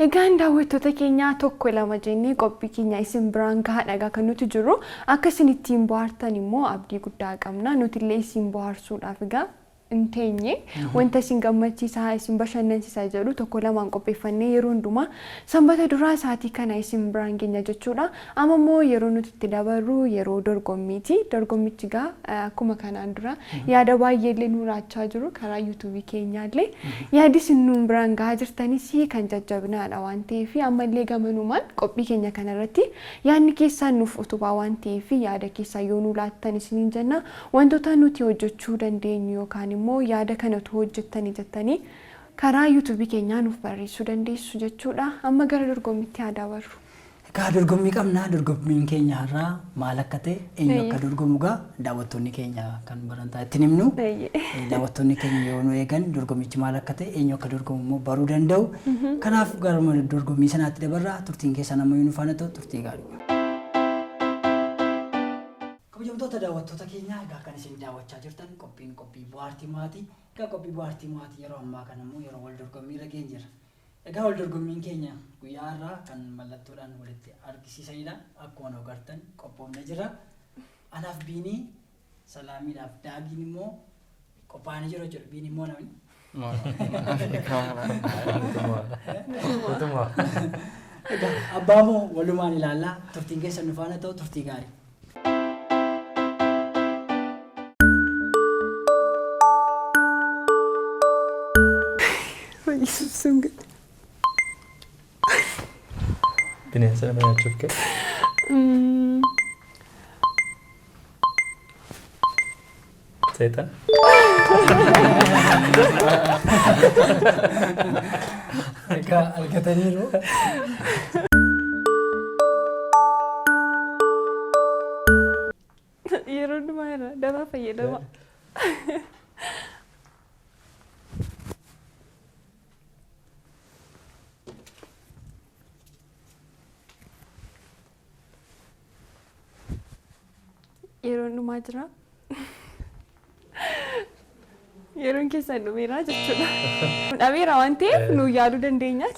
Egaan daawwattoota keenyaa tokko lama jennee qophii keenya isin biraan gahaadha egaa kan nuti jirru. Akka isin ittiin bohaartan immoo abdii guddaa qabna. Nuti illee isin bohaarsuudhaaf egaa hin teenye. Wanta isin gammachiisaa, isin bashannansiisa jedhu tokko lamaan qopheeffannee yeroo hundumaa sanbata duraa sa'aatii kana isin biraan geenya jechuudha. Amma immoo yeroo nuti itti dabarru yeroo dorgommiiti. Dorgommichi egaa akkuma kanaan dura yaada baay'ee illee nu laachaa jiru karaa yuutuubii keenyaallee. Yaadi isin nuun biraan gahaa jirtanis kan jajjabinaadha waan ta'eef ammallee gamanumaan qophii keenya kanarratti yaadni keessaan nuuf utubaa waan ta'eef yaada keessaa yoo nu laattan isiniin jenna. Wantoota nuti hojjechuu dandeenyu yookaan immoo yaada kana utuu hojjettanii jettanii karaa yuutuubii keenyaa nuuf barreessuu dandeessu jechuudha. Amma gara dorgommiitti haa dabarru. Egaa dorgommii qabna. Dorgommiin keenya har'aa maal akka ta'e, eenyu akka dorgomu egaa daawwattoonni keenya kan baran ta'a ittiin himnu. Daawwattoonni keenya yoo nu eegan dorgommichi maal akka ta'e, eenyu akka dorgomu immoo baruu danda'u. Kanaaf gara dorgommii sanaatti dabarra. Turtiin keessan ammayyuu nu faana ta'u turtii gaarii. Kabajamtoota daawwattoota keenyaa egaa kan isin daawwachaa jirtan qophiin qophii bohaartii mo'aati. Egaa qophii bohaartii mo'aati yeroo ammaa kana immoo yeroo wal dorgommii irra geenye jirra. Egaa wal dorgommiin keenya guyyaa har'aa kan mallattoodhaan walitti argisiisanidha. Akkuma nu agartan qophoofnee jirra. Anaaf Biinii, Salaamiidhaaf Daagiin immoo qophaa'anii jiru jechuudha. Biinii immoo namni. Egaa abbaa moo walumaan ilaallaa turtiin keessan nu faana ta'u turtii gaarii. Bineensa nama nyaachuuf ka'e. Seexan. Egaa argataniiru. Yeroo hundumaa irra dafaa fayyadama. Yeroon dhumaa jira. Yeroon keessan dhumeera jechuudha. Dhabeera waan ta'eef nu yaaduu dandeenya.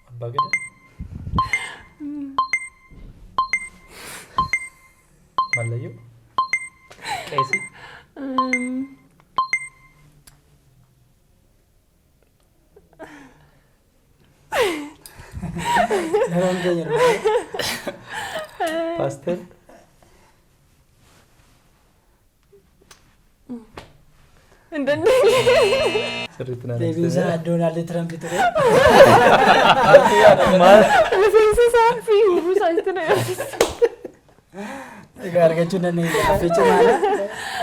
Abbaa Gadaa. Mallayyoo. Qeesii. Yeroon keenya dhumee. Paaster. Hin dandeenye. Sirriitti naan Deebiin ibsite. isaa Doonaald Tiraamp ture. Maal? Rifeensa isaa fi hurbuu isaa itti na yaadachisa. Egaa argachuu hin dandeenye. Gaaffii cimaadha.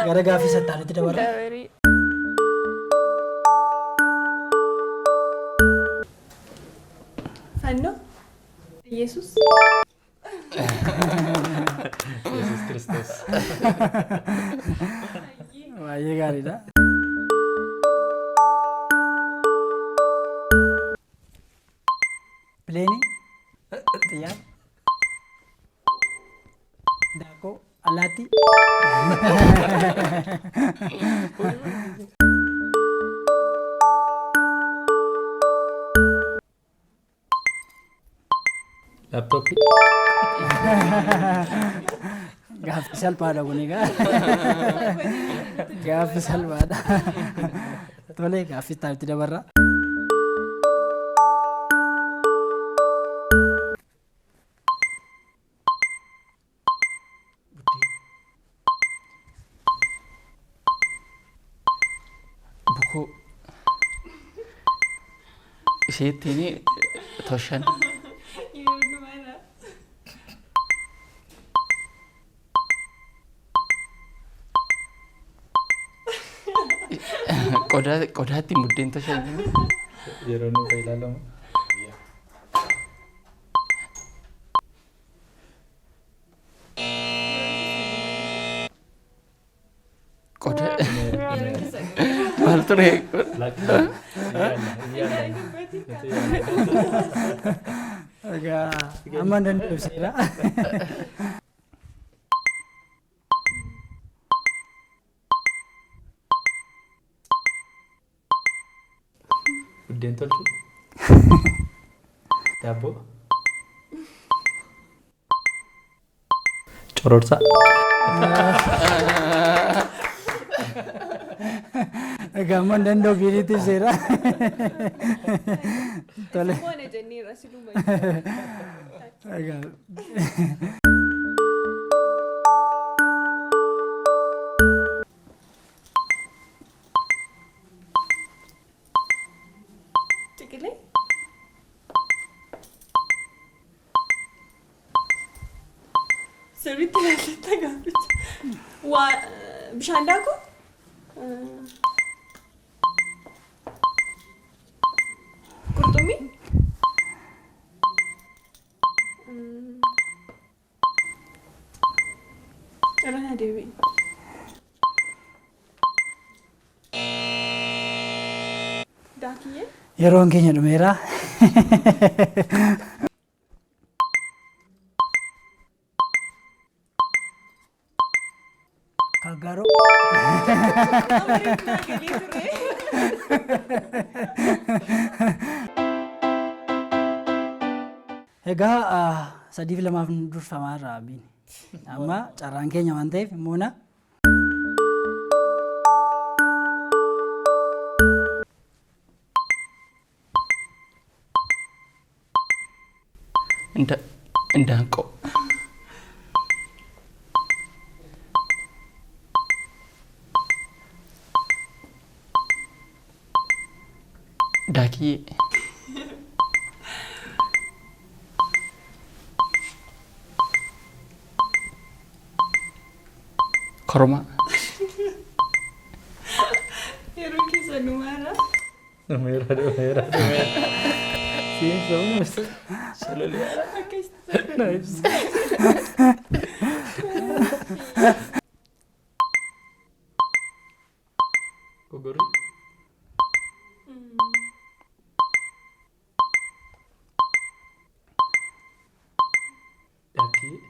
Gara gaaffii sattaanitti dabarra. Dabarii. Fannoo. Yesus. Yesuus Kiristoos. Baay'ee gaariidha. Pileenii. Xiyyaara. Daakkoo. Allaattii. Laaptooppii. Gaaffii salphaadha kun egaa. Gaaffii salphaadha. Tole gaaffii itti aanutti dabarra. Buddeen. Bukoo. Ishee ittiin toshan. Qodaa qodaa ittiin buddeen toshan. Yeroo nuuf ilaalamu. Qoda maal ture? Egaa amma hin danda'u ibseera. Buddeen tolchuu. Daabboo. Cororsaa. Egaa amma hin danda'u biiniitti ibseera. Tole. Moona jenneerra siluma. Egaa Ciqilee. Sirriitti ilaaltetta gaafficha. Waa bishaan daakuu? Qurxummii? Irra na deebi'i. Daakiyyee? Yeroon keenya dhumeera. Kaggaroo. Amaariif naa galee ture. Egaa sadiif lamaaf nu durfamaa irraa abbiin. Amma carraan keenya waan ta'eef moona. Indaanqoo. Daakiyyee. Kormaa. Yeroo keessa dhumaarra. Dhumeera dhumeera dhumeera. Siin sabni Sololee. Akkas Nice. Gogorri. Daakiyyee.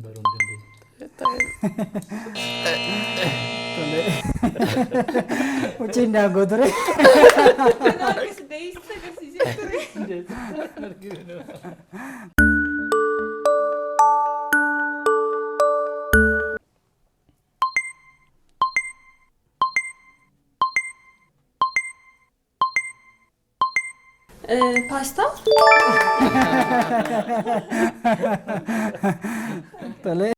Baruu hin dandeenye. Ucciin daangoo ture. Akkas deessisa agarsiisee ture. Paastaa? Tole.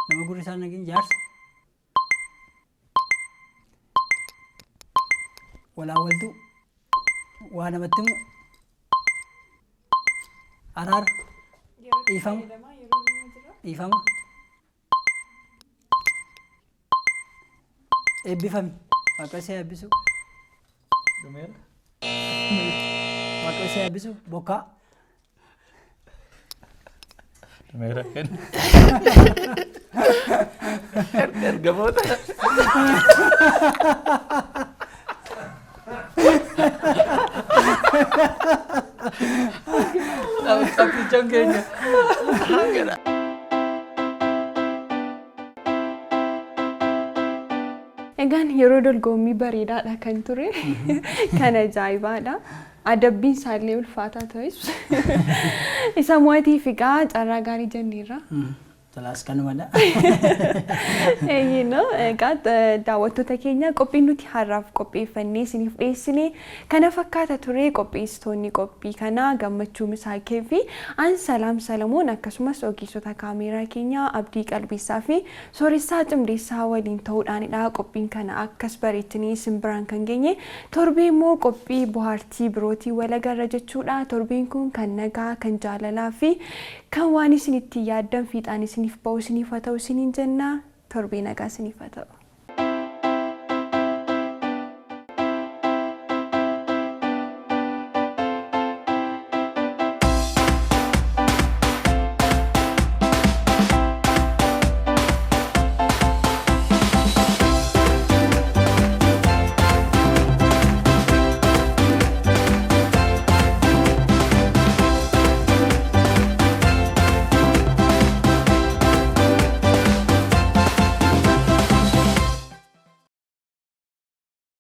Nama gurri isaa nageenya jaarsa. Walaawwaltuu. Waa namatti himu. Araara. Dhiifama. Dhiifama. Eebbifami. Waaqa si eebbisu. Dhumeera. Waaqa si eebbisu. Bokkaa. Dhumeera kan. Ergamoota. Taphicha keenya. Egaan yeroo dorgommii bareedaadha kan ture. Kan ajaa'ibaadha. Adabbiin isaallee ulfaataa ta'es. Isa mo'atiif egaa carraa gaarii jenneerra. Tolaas kanumadha. Eeyyino egaa daawwattoota keenya, qophiin nuti har'aaf qopheeffannee isiniif dhiyeessine kana fakkaata ture. Qopheessitoonni qophii kanaa Gammachuu Misaakee fi an Salaam Salamoon, akkasumas ogeessota kaameeraa keenyaa Abdii Qalbeessaa fi Sooressaa Cimdeessaa waliin ta'uudhaanidha qophiin kana akkas bareechinee isin biraan kan geenye. Torbee immoo qophii bohaartii birootii walagarra jechuudha. Torbeen kun kan nagaa, kan jaalalaa fi kan waan isin ittiin yaaddan fiixaan isiniif ba'u isiniif haa ta'u isiniin jenna. Torbee nagaa isiniif haa ta'u.